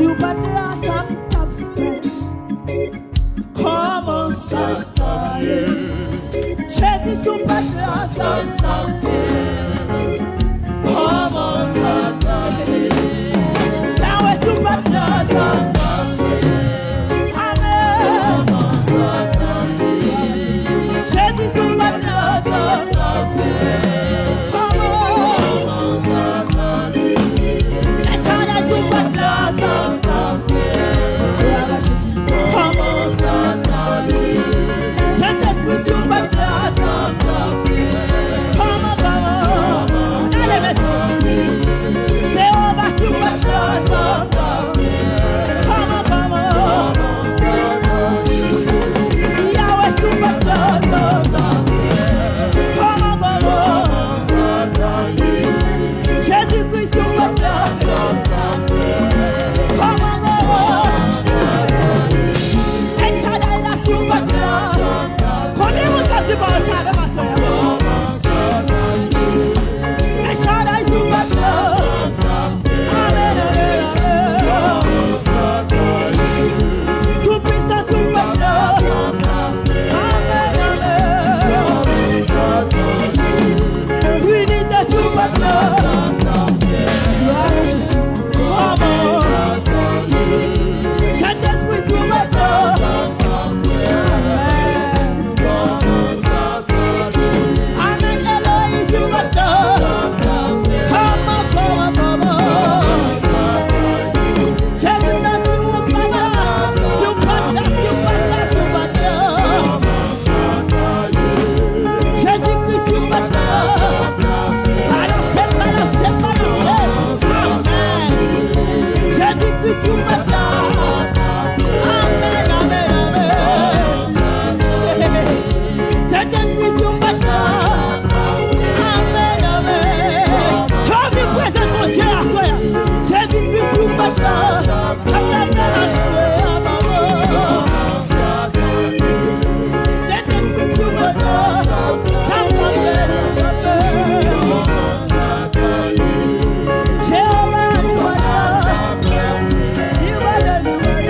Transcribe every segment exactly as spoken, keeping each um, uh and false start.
Si w pa t la, sa m t ap fè? Kòman sa t ap ye? Jezi, si w pa t la, sa m t ap fè? Kòman sa t ap ye? Yahweh, si w pa t la, sa m t ap fè? Amen. Jezi, si w pa t la, sa m t ap fè? Kòman? El Shaddai, si w pa t la, sa m t ap fè? Kòman sa t ap ye? Sentespri, si w pa t la, sa m t ap fè? Kòman, kòman? Ale, mesye. Jewova, si w pa t la, sa m t ap fè? Kòman, kòman? Yahweh, si w pa t la, sa m t ap fè? Kòman, kòman? Jezikri, si w pa t la, sa m t ap fè? Kòman, kòman? El Shaddai la, si w pa t la. Konbyen moun k ap di pawòl sa avè m aswè a? El Shaddai, si w pa t la. Amen, amen, amen. Toupwisan, si w pa t la. Amen, amen. Trinite, si w pa t la. Glwa a Jezi. Kòman? Sentespri, si w pa t la. Amen. Amen, Elohim, si w pa t la. Kòman, kòman, kòman? Jezi, si w pa t la, si w pa t la, si w pa t la, si w pa t la. Jezikri, si w pa t la. Balanse, balanse, balanse. Amen. Jezikri, si w pa t la. Amen, amen, amen. Sentespri, si w pa t la. Amen, amen. Chòvi prezans Bondye aswè a. Jezikri, si w pa t la. Sa k ap fè aswè a, papa. Sentespri, si w pa t la. Sa k ap fè, sa k ap fè. Jewova, si w pa t la. Si w pa t la.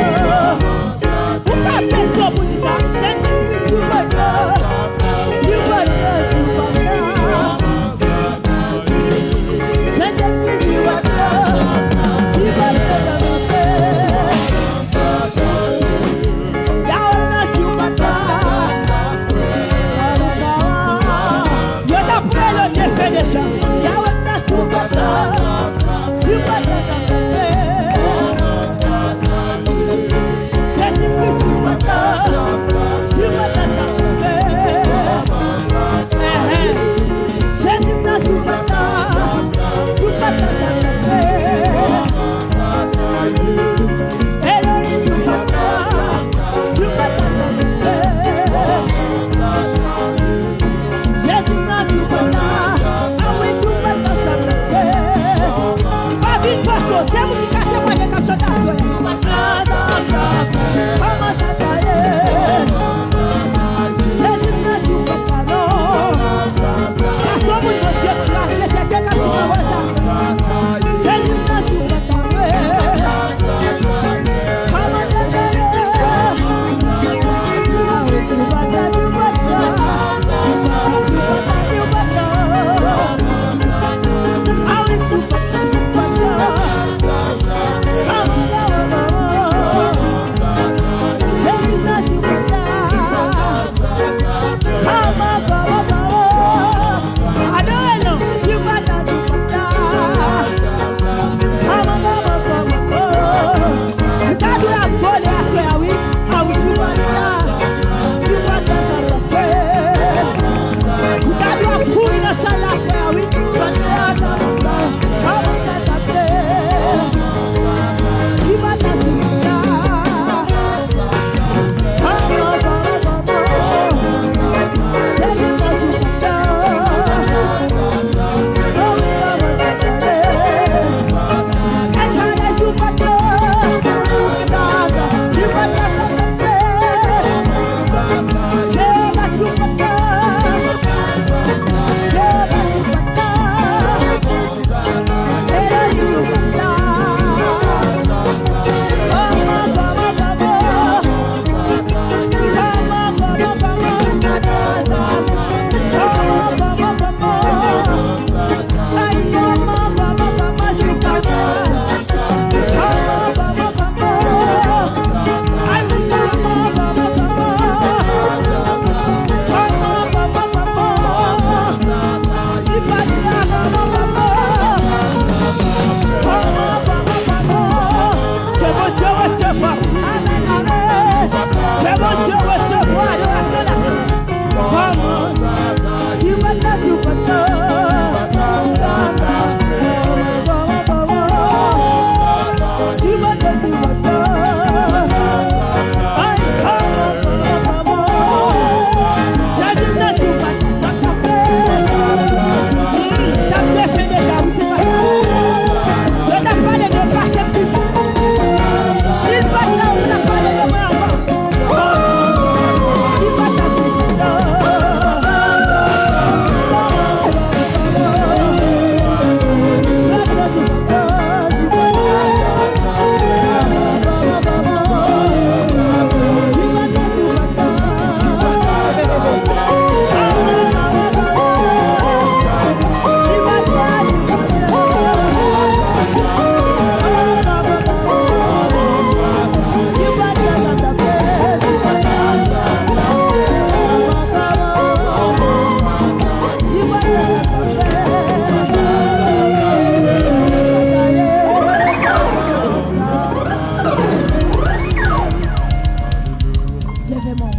Leve men w.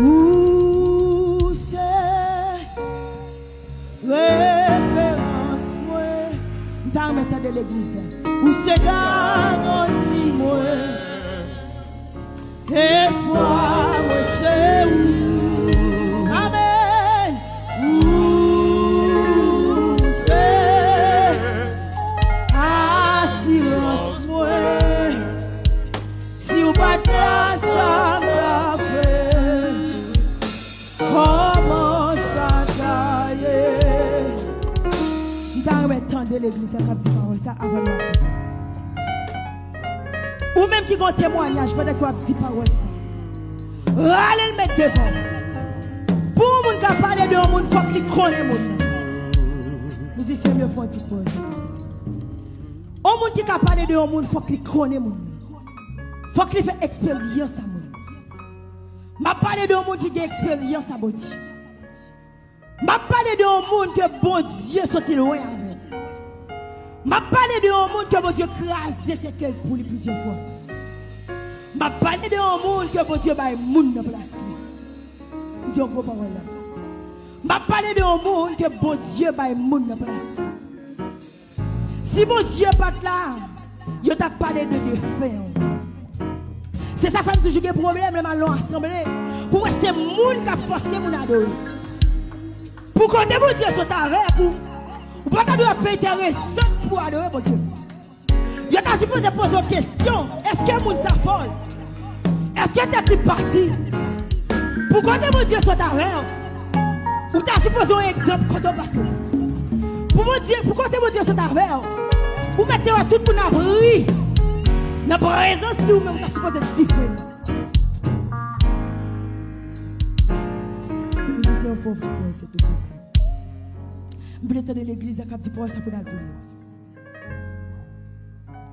Ou se referans mwen. M ta renmen tande legliz la. Ou se garanti mwen. Espwa mwen se ou. Amèn. Ou se asirans mwen. Si w pa t la, sa m ta fè? Kòman sa ta ye? M ta renmen tande legliz la k ap di pawòl sa avan nou ap. Ou menm ki gen yon temwayaj pandan ke w ap di pawòl sa, rale l met devan w. Pou yon moun ka pale de yon moun, fòk li konnen moun nan. Mizisyen, m yo fè yon ti poz. Yon moun ki ka pale de yon moun, fòk li konnen moun nan. Fòk li fè eksperyans a moun nan. M ap pale de yon moun ki gen eksperyans a Bondye. M ap pale de yon moun ke Bondye soti lwen avè l. M ap pale de yon moun ke Bondye kraze sèkèy pou li plizyè fwa. M ap pale de yon moun ke Bondye bay moun nan plas li. M di yon gwo pawòl la. M ap pale de yon moun ke Bondye bay moun nan plas li. Si Bondye pa t la, yo t ap pale de defen. Se sa fè m toujou gen pwoblèm lè m al nan yon asanble pou wè se moun k ap fòse moun adore. Pou kote Bondye sot avèk ou, ou pa ta dwe ap fè enteresan pou adore Bondye. Yo ta sipoze poze w kesyon, èske moun sa fòl? Èske tèt li pati? Pou kote Bondye sot avè w, ou ta sipoze yon egzanp kote w pase. Pou Bondye, pou kote Bondye sot avè w, ou mèt te wè tout moun ap ri. Nan prezans li, ou menm ou ta sipoze diferan. Mizisyen, fò w fè se tou piti. M vle tande legliz la k ap di pawòl sa pou n al pi lwen.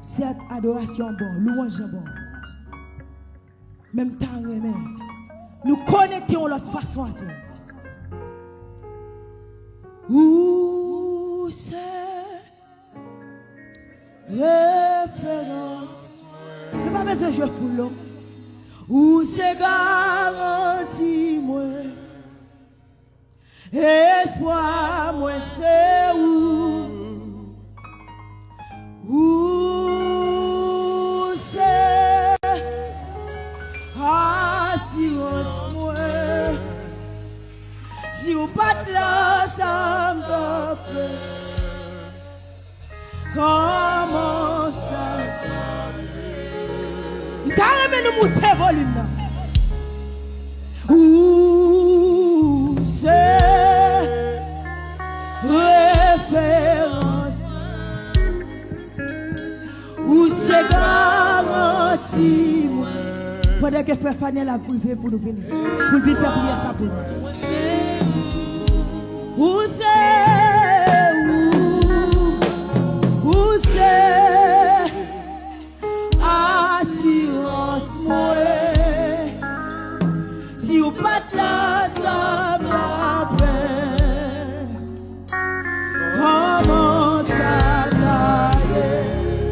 Sèt, adorasyon an bon, lwanj lan bon. Men m ta renmen nou konekte yon lòt fason aswè. Ou se referans. Nou pa bezwen jwe foul non. Ou se garanti mwen. Espwa mwen se ou. Ou se asirans mwen. Si w pa t la, sa m t ap fè? Kòman sa? M ta renmen nou moute volim nan. Ou se referans. Ou se garanti mwen. Pandan ke frè Fanel ap rive pou nou vini, pou l vin fè priyè sa pou nou.